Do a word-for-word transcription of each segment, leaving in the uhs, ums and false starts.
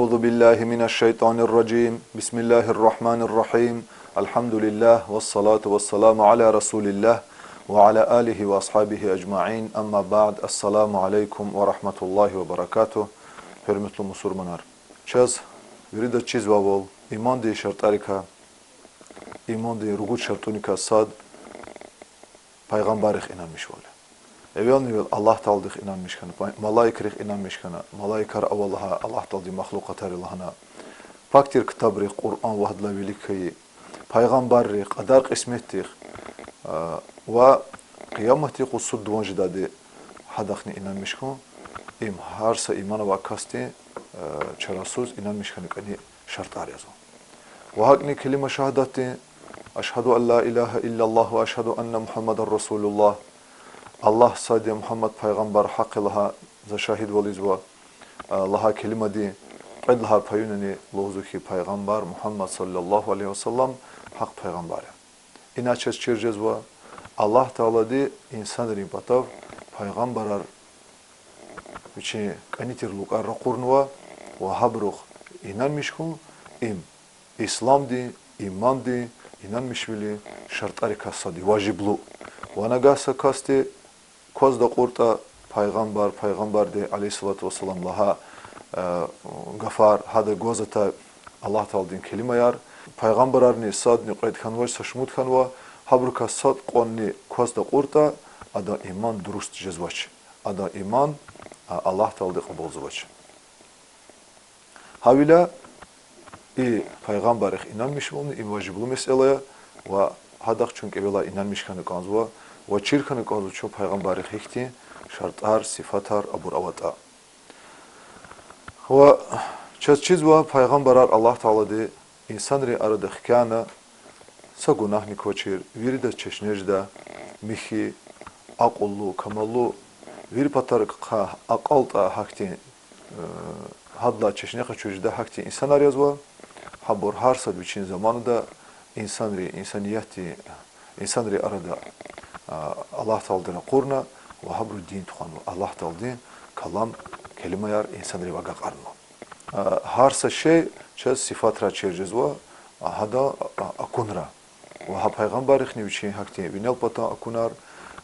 أعوذ بالله من الشيطان الرجيم. بسم الله الرحمن الرحيم. الحمد لله والصلاة والسلام على رسول الله وعلى آله وأصحابه أجمعين. أما بعد. السلام عليكم ورحمة الله وبركاته. Гьуьрметлу мусурманар. Чаз вирида чизвайвал, имандин шартӀарикай, имандин ругуд шартӀуникай сад пайгъамбаррихъ инанмишвал я. Эвелни-эвел Аллагь Тааладихъ инанмиш хьана, пай-, малаикрихъ инанмиш хьана, малаикар ава лагьай Аллагь Тааладин махлукъатар я лагьана, пак тир ктабрихъ, Къуръан ва гьадалай вилик хьайи, пайгъамбаррихъ, кьадар-кьисметдихъ, а, ва къияматдин къуз суд-дуван жедайди, гьадахъни инанмиш хьун, им гьар са иман авай касдин, а, чарасуз инанмиш хьана кӀани шартӀар язва. Ва гьакӀни калима шагьадатдин, أشهد أن لا إله إلا الله وأشهد أن محمدا رسول الله, Аллагь сад я, Мугьаммад пайгъамбар гьахъ я лагьай за шагьидвал ийизва, а, лагьай калимадин кьвед лагьай паюнани лугьузва хьи, пайгъамбар Мугьаммад صلى الله عليه وسلم гьахъ пайгъамбар я. Ина чаз чир жезва, Аллагь Таалади инсанрин патав пайгъамбарар вичин кӀани тир лукӀар ракъурнава ва гьабурухъ инанмиш хьун, им исламдин, имандин, инанмишвилин шартӀарикай сад я, важиблу. Ва нагагь са касди кваз такьуртӀа, пайгъамбар, пайгъамбарди, عليه الصلاة والسلام, лагьай, э, гафар, гьада гваз атай Аллагь Тааладин калимаяр, пайгъамбарарни садни кьвед хьанвач, са шумуд хьанва, гьабурукай сад кьванни кваз такьуртӀа, адан иман дуруст жезвач. Адан иман, а, Аллагь Таалади кьабулзавач. Гьавиляй и пайгъамбаррихъ инанмишвални им важиблу месэла я, ва гьадахъ чун кӀевелай инанмиш хьана кӀанзава, ва чир хьана кӀанзава чун пайгъамбаррихъ гьихьтин шартӀар, сифатар абур аватӀа. Ва чаз чизва, пайгъамбарар Аллагь Таалади инсанрин арада хкяна, са гунагьни квачир, виридаз чешне жеда, михьи, акьуллу, камаллу, вири патарихъай акьалтӀай гьахьтин, э, гьадалай чешне къачуз жедай гьахьтин инсанар язва, гьабур гьар сад вичин заманада инсанри, инсаниятдин, инсанрин арада, а, Аллагь Таалади ракъурна ва гьабуру дин тухванва, Аллагь Тааладин калам, калимаяр инсанрив агакьарнава. А, гьар са шей чаз сифатрай чир жезва, а, гьадан, а, акунра. Ва гьа пайгъамбаррихъни вичин гьахьтин винел патан акунар,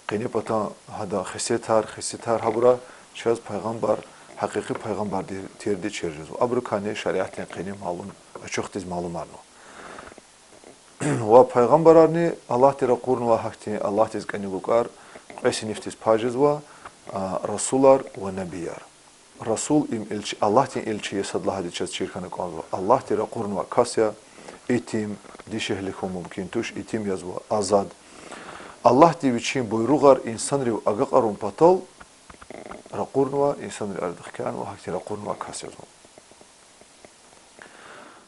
къене патан гьадан хесетар, хесетар гьабура чаз пайгъамбар, гьакъикъи пайгъамбар тирди чир жезва. Абурукайни шариатдин къене малум, ачухдиз малумарнава. Ва пайгъамбарарни Аллагьди ракъурнавай гьахьтин, Аллагьдиз кӀани лукӀар, кьве синифдиз пай жезва, а, расулар ва набияр. Расул им элчи, Аллагьдин элчи я сад лагьайди чаз чир хьана кӀанзава. Аллагьди ракъурнавай кас я, итим, дишегьли хьун мумкин туш, итим язва, азад. Аллагьди вичин буйругъар инсанрив агакьарун патал ракъурнавай, инсанрин арада хкянавай, гьахьтин ракъурнавай кас язва.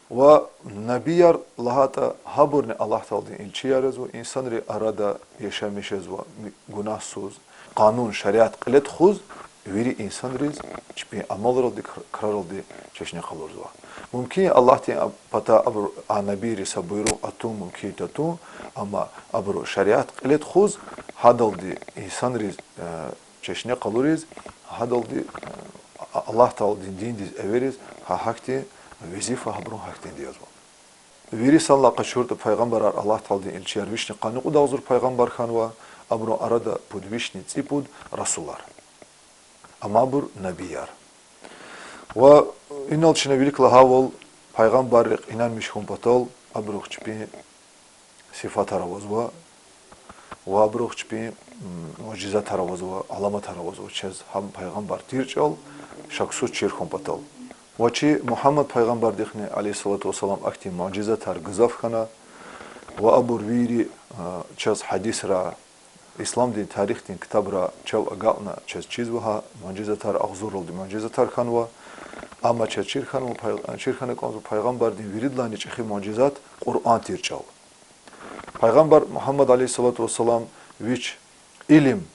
Ва набияр лагьайтӀа, гьабурни Аллагь Тааладин элчияр язва, инсанрин арада яшамиш жезва, гунагьсуз, къанун, шариат кьиле тухуз, вири инсанриз чпин амалралди, кр-, краралди чешне къалурзава. Мумкин я Аллагьдин а-, патай абуру, а набийриз са буйругъ атун, мумкин я атун, амма абуру шариат кьиле тухуз, гьадалди инсанриз, э, чешне къалуриз, гьадалди, э, а-, Аллагь Тааладин диндиз эвериз, гьа гьахьтин везифа гьабурун гьахьтинди язва. Вири санлай къачуртӀа, пайгъамбарар Аллагь Тааладин элчияр, вишни къанни кьуд агъзур пайгъамбар хьанва, абурун арада пуд вишни цӀипуд расулар. Амма абур набияр. Ва инал чна вилик лагьайвал, пайгъамбаррихъ инанмиш хьун патал абурухъ чпин сифатар авазва, ва абурухъ чпин, м, муъжизатар авазва, аламатар авазва, чаз гьам пайгъамбар тир чӀал шаксуз чир хьун патал. Ва чи Мугьаммад пайгъамбардихъни, عليه الصلاة والسلام, ахьтин муъжизатар гзаф хьана, ва абур вири, а, чаз гьадисра, исламдин тарихдин ктабра чав агакьна, чаз чизва, гьа муъжизатар агъзурралди муъжизатар хьанва, амма чаз чир хьанва пай-, чир хьана кӀанзава пайгъамбардин виридалайни чӀехи муъжизат Къуръан тир чӀал. Пайгъамбар Мугьаммад, عليه الصلاة والسلام, вич илим,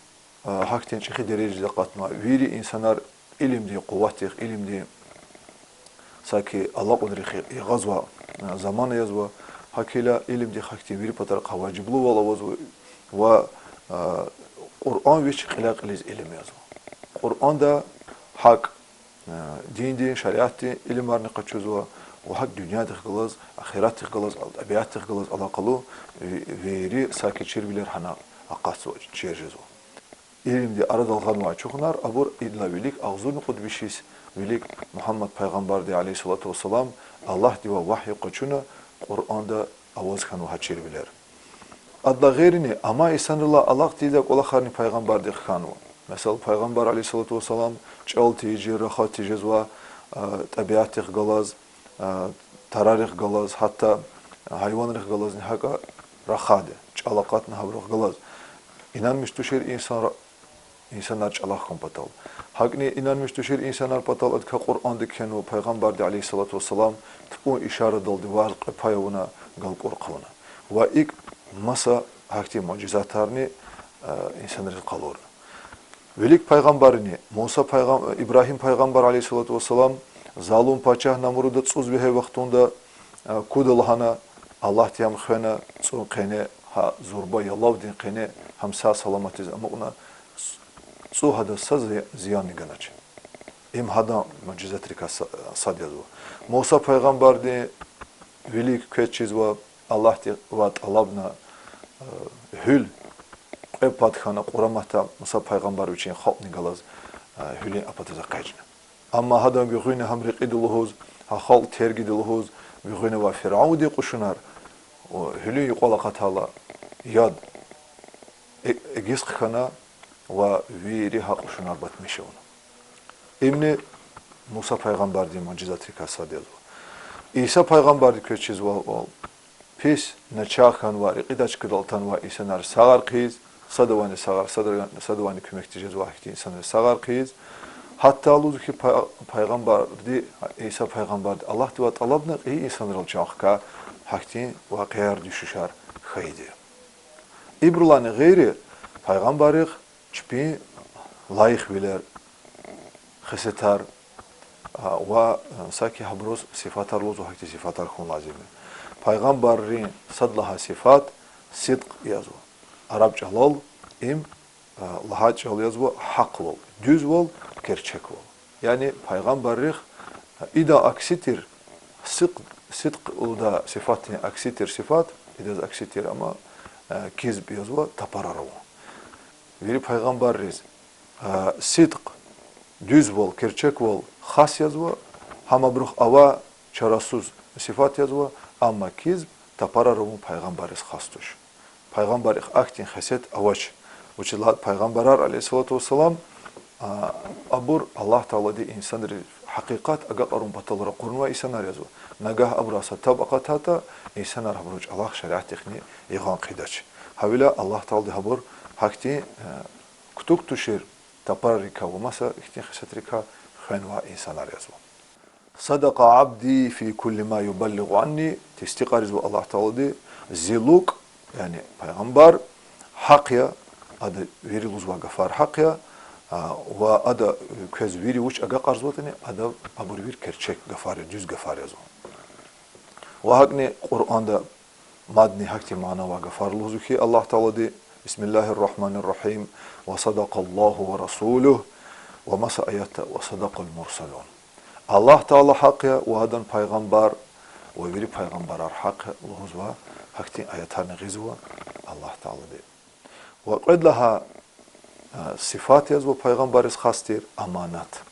а, гьахьтин чӀехи дережадиз акъатна, вири инсанар илимдин къуватдихъ, илимдин саки алакьунрихъ ягъазва, а, замана язва, гьакӀ хьайила илимдихъ гьахьтин вири патарихъай важиблувал авазва ва, а, Къуръан вич кьиляй-кьилиз илим язва. Къуръанда гьакӀ диндин, шариатдин илимарни къачузва, ва гьакӀ дуьньядихъ галаз, ахиратдихъ галаз, тӀабиатдихъ галаз алакъалу ви-, вири саки чирвилер гьана акъатзава, чир жезва. Илимди арадал гъанвай чухунар абур идалай вилик агъзурни кьуд виш йис вилик Мугьаммад пайгъамбарди, عليه الصلاة والسلام, Аллагьдивай вагьй къачуна, Къуръанда аваз хьанва гьа чирвилер. Адалай гъейрини амай инсанрилай алакъ тийидай кӀвалахарни пайгъамбардихъ хьанва. Месела, пайгъамбар, عليه الصلاة والسلام, чӀал тийижир, рахаз тежезвай, а, тӀабиатдихъ галаз, а, тарарихъ галаз, гьатта гьайванрихъ галазни гьакӀа рахади, чӀал акъатна гьабурухъ галаз. Инанмиш тушир инсанра-, инсанар чӀалахъ хьун патал. ГьакӀни инанмиш тушир инсанар патал адакай Къуръанда кхьенва, пайгъамбарди, عليه الصلاة والسلام, тупӀун ишарадалди варз кьве пай авуна, галкӀур хъувуна. Ва икӀ маса гьахьтин муъжизатарни, а, инсанриз къалурна. Вилик пайгъамбаррини, Муса пайгъам-, Ибрагьим пайгъамбар, عليه الصلاة والسلام, залум пачагь Намруда цӀуз вегьей вахтунда, а, куда лагьана, Аллагьди гьам хвена, цӀун къене, гьа зурба ялавдин къене гьам сагъ-саламатиз амукьна, цӀу гьадаз са зи-, зиянни ганач. Им гьадан муъжизатрикай са-, сад язва. Муса пайгъамбардин вилик квез чизва, Аллагьдивай тӀалабна, э, гьуьл кьве пад хьана, кьураматда Муса пайгъамбар вичин халкьни галаз, э, гьуьлуьн а патаз экъечӀна. Амма гьадан гуьгъуьна гьам рекьида лугьуз, гьа халкь тергида лугьуз, гуьгъуьна авай фиръавандин кьушунар, о, гьуьлуьн юкьвал акъатайла, яд э-, эгиз хъхьана ва вири гьа кьушунар батмиш авуна. Имни Муса пайгъамбардин муъжизатрикай сад язва. Иса пайгъамбарди квез чизвайвал, пис начагъ хьанвай, рекьидай чкадал атанвай инсанар сагъар хъийиз, садавайни сагъар, садра-, садавайни куьмек тежезвай гьахьтин инсанар сагъар хъийиз, гьатта лугьузва хьи, пай-, пайгъамбарди, Иса пайгъамбарди Аллагьдивай тӀалабна, и инсанрал чан хкай гьахьтин вакъиаяр, дуьшуьшар хьайиди я. Ибурулайни гъейри пайгъамбаррихъ чпин лайихвилер, хесетар, а, ва, а, саки гьабуруз сифатар лугьузва, гьахьтин сифатар хьун лазим я. Пайгъамбаррин сад лагьай сифат сидкь язва. Араб чӀалал им, а, лагьай чӀал язва гьахъвал, дуьзвал, герчеквал. Яни пайгъамбаррихъ, а, идан акси тир, сидкь, сидкь лугьудай сифатдин акси тир сифат, идаз акси тир, амма, а, кизб язва тапарар авун. Вири пайгъамбарриз, а, сидкь, дуьзвал, герчеквал хас язва, гьам абурухъ авай чарасуз сифат язва, амма кизб, тапарар авун пайгъамбарриз хас туш. Пайгъамбаррихъ ахьтин хесет авач. Вучиз лагьайтӀа пайгъамбарар, عليه الصلاة والسلام, а, абур Аллагь Таалади инсанриз гьакъикъат агакьарун патал ракъурнавай инсанар язва. Нагагь абурай са таб акъатайтӀа, инсанар гьабурун чӀалахъ, шариатдихъни ягъан хъийидач. Гьавиляй Аллагь Таалади гьабур гьахьтин, э, кутуг тушир тапаррикай ва маса ихьтин хесетрикай хвенвай инсанар язва. صدق عبدي في كل ما يبلغ عني, тестикьарзава Аллагь Таалади, зи лукӀ, яни пайгъамбар, гьахъ я, ада вири лугьузвай гафар гьахъ я, а, ва ада квез вири вуч агакьарзаватӀани, ада абур вири герчек гафар я, дуьз гафар язва. Ва гьакӀни Къуръанда мадни гьахьтин мана авай гафар лугьузва хьи Аллагь Таалади: بسم الله الرحمن الرحيم، وصدق الله ورسوله, ва маса аятда: وصدق المرسلون. Аллагь Таала гьахъ я ва адан пайгъамбар, ва вири пайгъамбарар гьахъ я лугьузва, гьахьтин аятарни гъизва Аллагь Таалади. Ва кьвед лагьай, а, сифат язва пайгъамбарриз хас тир аманат.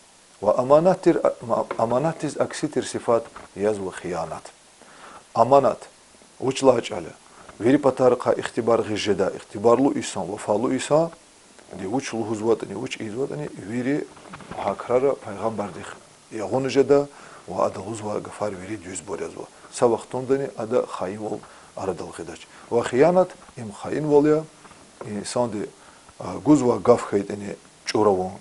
Ва аманат тир, а, ма-, аманатдиз акси тир сифат язва хиянат. Аманат вуч лагьай чӀал я? Вири патарихъай ихтибар гъиз жеда, ихтибарлу инсан, вафалу инсанди вуч лугьузватӀани, вуч ийизватӀани, вири гьа крара пайгъамбардихъ ягъуна жеда ва ада лугьузвай гафар вири дуьзбур язва. Са вахтундани ада хаинвал арадал гъидач. Ва хиянат им хаинвал я, инсанди, а, гузвай гаф хьайитӀани чӀур авун,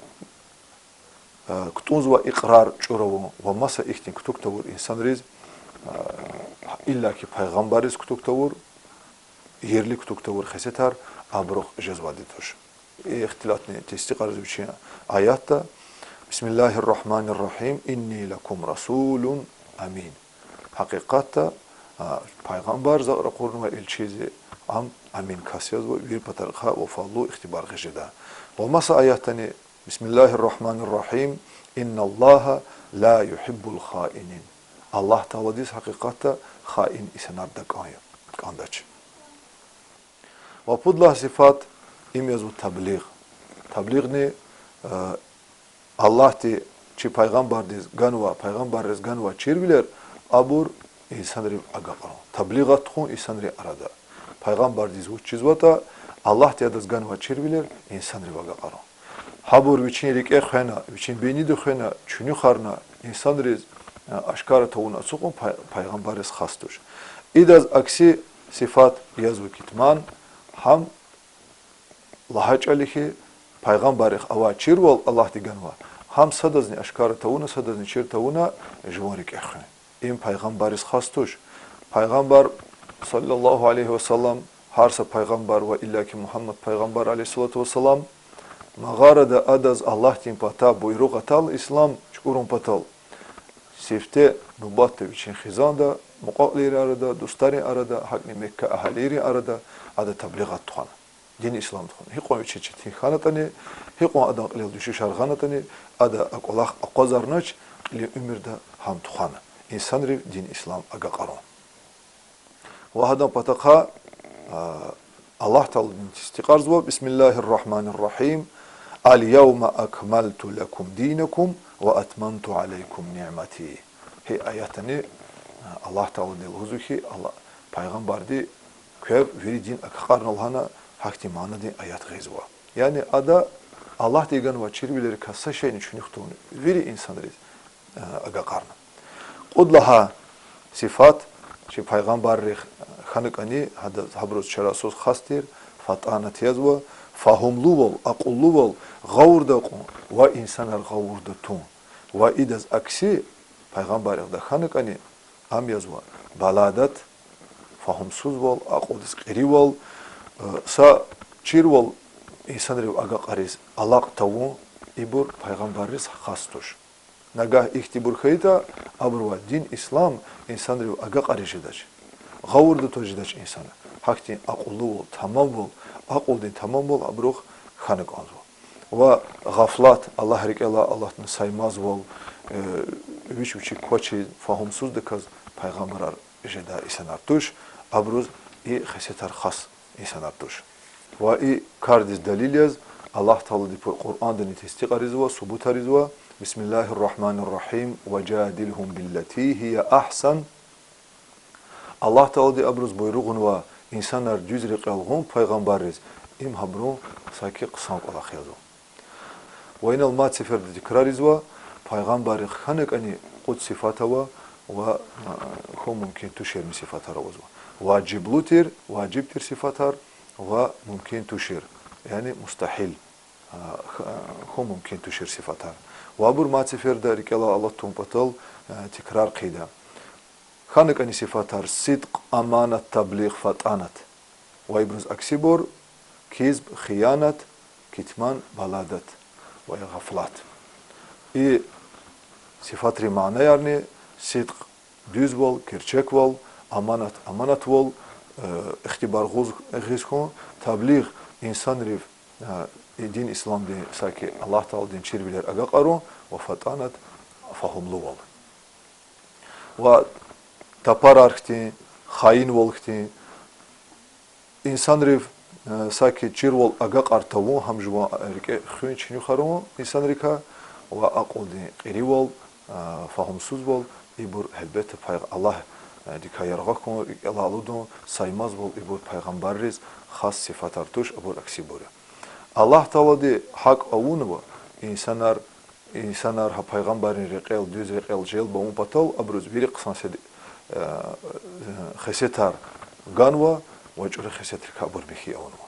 а, кутӀунзавай икьрар чӀур авун ва маса ихьтин кутуг тавур инсанриз, а, иллаки пайгъамбарриз кутуг тавур, ерли кутуг тавур хесетар абурухъ жезвайди туш. Ихтилатни тестикьарзава вичин аятда: بسم الله الرحمن الرحيم، إني لكم رسول أمين. Гьакъикъатда, а, пайгъамбар, за ракъурнавай илчи я, ам амин кас язва, вири патарихъай вафалу, ихтибар гъиз жеда. Ва маса аятдани بسم الله الرحمن الرحيم. إن الله لا يحب الخائنين. Аллагь Тааладиз гьакъикъатда хаин инсанар дакӀан я, кӀандач. Ва пуд лагьай сифат им язва таблигъ. Таблигъни, э, Аллагьди чи пайгъамбардиз ганва, пайгъамбарриз ганва чирвилер, абур инсанрив агакьарун. Таблигъат тухун инсанрин арада. Пайгъамбардиз вуч чизватӀа, Аллагьди адаз ганва чирвилер инсанрив агакьарун. Гьабур вичин рикӀе хвена, вичин бейнида хвена, чуьнуьхарна, инсанриз, э, ашкара тавуна ацукьун пай-, пайгъамбарриз хас туш. Идаз акси сифат язва китман, гьам лагьай чӀал я хьи, пайгъамбаррихъ авай чирвал Аллагьди ганва, гьам садазни ашкара тавуна, садазни чир тавуна жуван рикӀе хуьн. Им пайгъамбарриз хас туш. Пайгъамбар, صلى الله عليه وسلم, гьар са пайгъамбар ва иллаки Мугьаммад пайгъамбар, عليه الصلاة والسلام, магъарада адаз Аллагьдин патай буйругъ атайла ислам чукӀурун патал, сифте нубатда вичин хизанда, мукьва-кьилийрин арада, дустарин арада, гьакӀни Мекка агьалийрин арада ада таблигъат тухвана. Дин ислам тухвана. Гьикьван вичи четин хьанатӀани, гьикьван адан кьилел дуьшуьшар гъанатӀани, ада а кӀвалах акъвазарнач, кьилин уьмуьрда гьам тухвана. Инсанрив дин ислам агакьарун. Ва гьадан патахъай, а, Аллагь Тааладин тестикьарзава: بسم الله الرحمن الرحيم. اليوم أكملت لكم دينكم وأتممت عليكم نعمتي. Гьи аятдани, а, Аллагь Таалади лугьузва хьи, Аллагь, пайгъамбарди квев вири дин агакьарна лагьана, гьахьтин манадин аят гъизва. Яни ада Аллагьди ганвай чирвилерикай са шейни чуьнуьх тавуна вири инсанриз, а, агакьарна. Кьуд лагьай сифат чи пайгъамбаррихъ хьана кӀани, гьада, гьабуруз чарасуз хас тир, фатӀанат язва, фагьумлувал, акьуллувал, гъавурда кьун ва инсанар гъавурда тун. Ва идаз акси пайгъамбаррихъ хьана кӀани, ам язва баладат, фагьумсузвал, акьулдиз кьиривал, э, са чирвал инсанрив агакьариз алакь тавун, ибур пайгъамбарриз хас туш. Нагагь ихьтинбур хьайитӀа, абурувай дин ислам инсанрив агакьариз жедач. Гъавурда тваз жедач инсанар. Гьахьтин акьуллувал, тамамвал, акьулдин тамамвал абурухъ хьана кӀанзава. Ва гъафлат, Аллагь рикӀелай алатна саймазвал, э, вич вичик квачиз, фагьумсуздаказ пайгъамбарар жедай инсанар туш, абуруз и хесетар хас инсанар туш. Ва и кардиз далил яз Аллагь Таалади пу-, Къуръандани тестикьарзава, субутарзава: بسم الله الرحمن الرحيم وجادلهم بالتي هي أحسن. Аллагь Таалади абуруз буйругънава инсанар дуьз рекьел гъун пайгъамбарриз, им гьабурун саки хъсан кӀвалах язва. Ва инал мад сеферда тикрарзава: пайгъамбаррихъ хьана кӀани кьуд сифат ава ва, а, хьун мумкин туширни сифатар авазва. Важиблу тир, важиб тир сифатар ва мумкин тушир, яни мустагьил, а, х-, а, хьун мумкин тушир сифатар. Ва абур мад сеферда рикӀелай алат тавун патал, а, тикрар хъийида. Хьана кӀани сифатар: сидкь, аманат, таблигъ, фатӀанат. Ва ибуруз аксибур: кизб, хиянат, китман, баладат ва гъафлат. И сифатрин манаярни: сидкь, дуьзвал, герчеквал, аманат, аманатвал, э, ихтибар гъуз-, гъиз хьун, таблигъ, инсанрив, э, и дин исламдин, саки Аллагь Тааладин чирвилер агакьарун, ва фатӀанат, фагьумлувал. Ва тапарар хьтин, хаинвал хьтин, инсанрив, э, саки чирвал агакьар тавун, гьам жуван рикӀе хуьн, чуьнуьхарун инсанрикай, ва акьулдин кьиривал, э, фагьумсузвал, ибур гьелбетда пайгъ-, Аллагьдикай яргъа хьун, рикӀелай алудун, саймазвал, ибур пайгъамбарриз хас сифатар туш, абур аксибур я. Аллагь Таалади гьакӀ авунва, инсанар, инсанар гьа пайгъамбаррин рекьел, дуьз рекьел желб авун патал, абуруз вири хъсан седи-, э, хесетар ганва ва чӀуру хесетрикай абур михьи авунва.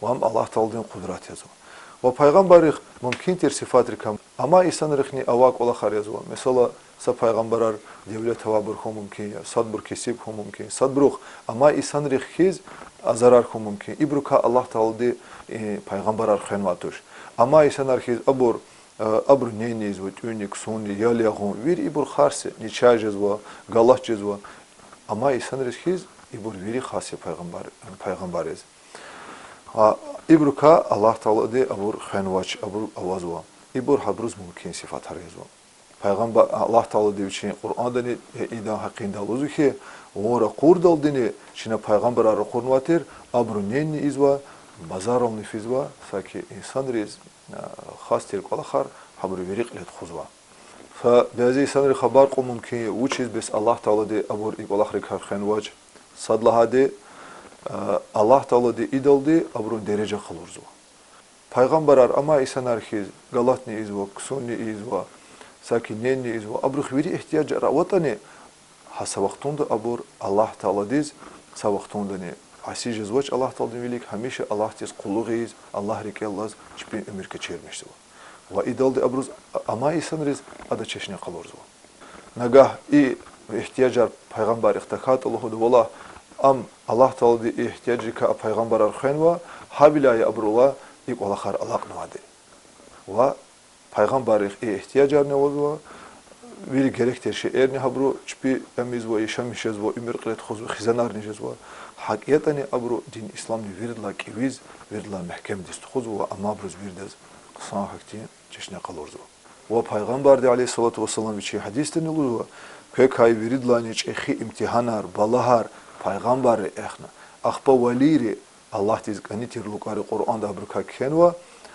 Ва ам Аллагь Тааладин къудрат язва. Ва пайгъамбаррихъ мумкин тир сифатрикай амай инсанрихъни авай кӀвалахар язва. Месела, са пайгъамбарар девлет авайбур хьун мумкин я, садбур кесиб хьун мумкин, садбурухъ амай инсанрихъ хьиз а зарар хьун мумкин. Ибурукай Аллагь Таалади, э, пайгъамбарар хвенвай туш. Амай инсанар хьиз абур, э, абуру нени ийизва: тӀуьнни, ксунни, ял ягъун, вири ибур харс я, начагъ жезва, галат жезва. Амай инсанриз хьиз ибур вири хас я пайгъамбар-, пайгъамбарриз. А, ибурукай Аллагь Таалади абур хвенвач, абур авазва. Ибур гьабуруз мумкин сифатар язва. Пайгъамбар, Аллагь Таалади вичин Къуръандани, э, идан гьакъинда лугьузва хьи, вун ракъурдалдини чна пайгъамбарар ракъурнавай тир, абуру ненни ийизва, базарални физва, саки инсанриз, а, хас тир кӀвалахар гьабуру вири кьиле тухузва. Са бязи инсанри хабар кьун мумкин я, вучиз бес Аллагь Таалади абур и кӀвалахрикай хвенвач, сад лагьайди, а, Аллагь Таалади идалди абурун дережа къалурзава. Пайгъамбарар амай инсанар хьиз галатни ийизва, ксунни ийизва, саки ненни ийизва, абурухъ вири игьтияжар аватӀани, гьа са вахтунда абур Аллагь Тааладиз, са вахтундани аси жезвач Аллагь Тааладин вилик, гьамиша Аллагьдиз къуллугъ ийиз, Аллагь рикӀел алаз чпин уьмуьр кечирмишзава. Ва идалди абуруз, амай инсанриз ада чешне къалурзава. Нагагь и игьтияжар пайгъамбаррихъ тахьайтӀа лугьуда, валлагь, ам Аллагь Таалади и игьтияжрикай а пайгъамбарар хвенва, гьавиляй абурула и кӀвалахар алакьнавайди. Ва пайгъамбаррихъ и игьтияжарни авазва, вири герек тир шейэрни гьабуру чпи ам ийизва, яшамиш жезва, уьмуьр кьиле тухузва, хизанарни жезва. ГьакӀ ятӀани абуру дин исламни виридалай кӀевиз, виридалай мягькемдиз тухузва ва ам абуруз виридаз хъсан гьахьтин чешне къалурзава. Ва пайгъамбарди, عليه الصلاة والسلام, вичин гьадисдани лугьузва: квекай виридалайни чӀехи имтигьанар, балагьар пайгъамбарри эхна, ахпа валийри, Аллагьдиз кӀани тир лукӀари Къуръанда абурукай кхьенва,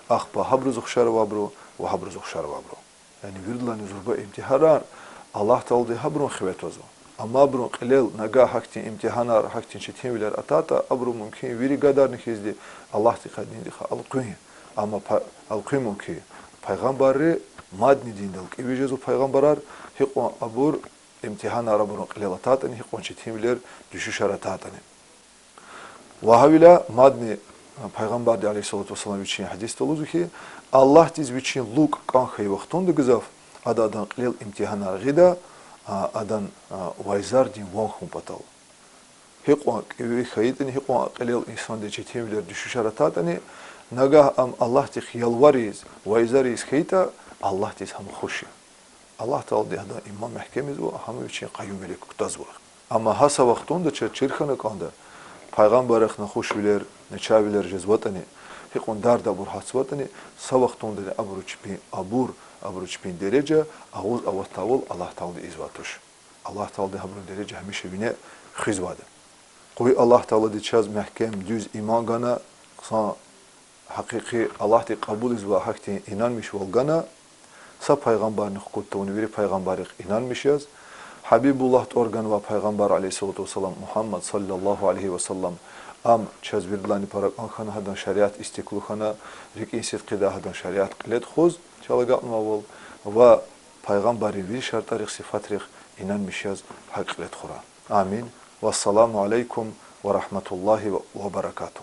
ахпа гьабуруз ухшар авайбуру ва гьабуруз ухшар авайбуру. Яни виридалайни зурба имтигьанар Аллагь Таалади гьабурун хиве твазва. Амма абурун кьилел нагагь гьахьтин имтигьанар, гьахьтин четинвилер атайтӀа, абуру мумкин вири гадарни хьизди Аллагьдихъай, диндихъай элкъуьн, амма па-, элкъуьн мумкин я. Пайгъамбарри мадни диндал кӀеви жезва пайгъамбарар, гьикьван абур имтигьанар абурун кьилел атайтӀани, гьикьван четинвилер, дуьшуьшар атайтӀани. Ва гьавиляй мадни, а, пайгъамбарди, عليه الصلاة والسلام, вичин гьадисда лугьузва хьи, Аллагьдиз вичин лукӀ кӀан хьайи вахтунда гзаф ада адан кьилел имтигьанар гъида, а, адан, а, вайзардин ван хьун патал. Гьикьван кӀеви хьайитӀани, гьикьван кьилел инсандиз четинвилер, дуьшуьшар атайтӀани, нагагь ам Аллагьдихъ ялвариз, вайзариз хьайитӀа, Аллагьдиз гьам хуш я. Аллагь Таалади гьадан иман мягькемизва, гьам вичин къаюмвилик кутазва. Амма гьа са вахтунда чаз чир хьана кӀанда, пайгъамбаррихъ нахушвилер, начагъвилер жезватӀани, гьикьван дарда абур гьатзаватӀани, са вахтундани абуру чпин абур, абуру чпин дережа агъуз аватдайвал Аллагь Таалади ийизвай туш. Аллагь Таалади гьабурун дережа гьамиша вине хуьзвайди я. Къуй Аллагь Таалади чаз мягькем, дуьз иман гана, хъсан, гьакъикъи, Аллагьди кьабулизвай гьахьтин инанмишвал гана, са пайгъамбарни хкуд тавуна вири пайгъамбаррихъ инанмиш яз, Гьабибуллагь тӀвар ганвай пайгъамбар, عليه الصلاة والسلام, Мугьаммад, صلى الله عليه وسلم, ам чаз виридалайни пара кӀан хьана, гьадан шариат истиклу хьана, рикӀин сидкьидай гьадан шариат кьиле тухуз, чал агакьнавайвал, ва пайгъамбаррин вири шартӀарихъ, сифатрихъ инанмиш яз гьакӀ кьиле тухурай. Амин. والسلام عليكم ورحمة الله وبركاته.